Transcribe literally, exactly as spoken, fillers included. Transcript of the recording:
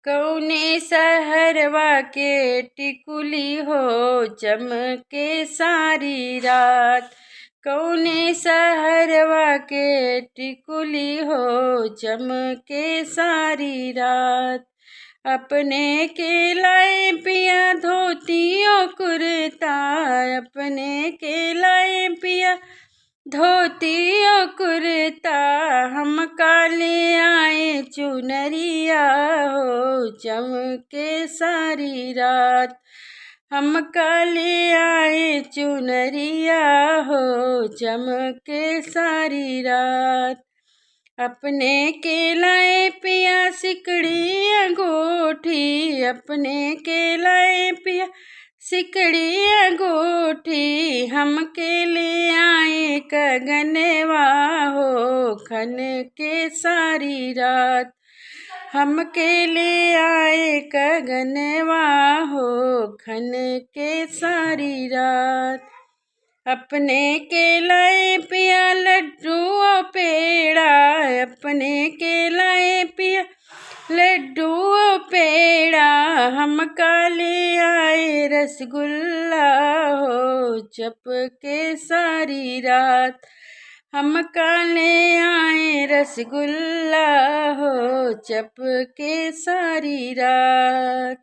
कौने सहरवा के टिकुली हो चमके सारी रात, कौने सहरवा के टिकुली हो चमके सारी रात। अपने के लाए पिया धोतियो कुर्ता, अपने के लाए पिया धोतियो कुर्ता, हम काले आए चुनरिया हो चमके सारी रात, हम काले आए चुनरिया हो चमके सारी रात। अपने के लाए पिया सिकड़ी अंगूठी, अपने के लाए पिया सिकड़ी अंगूठी, हमके ले आए कगनवा हो खनके सारी रात, हमके ले आए कगनवा हो खनके सारी रात। अपने के लाए पिया लड्डू और पेड़ा, अपने के लाए पिया लड्डू और पेड़ा, हम काले आए रसगुल्ला हो चपके सारी रात, हम काले आए रसगुल्ला हो चपके सारी रात।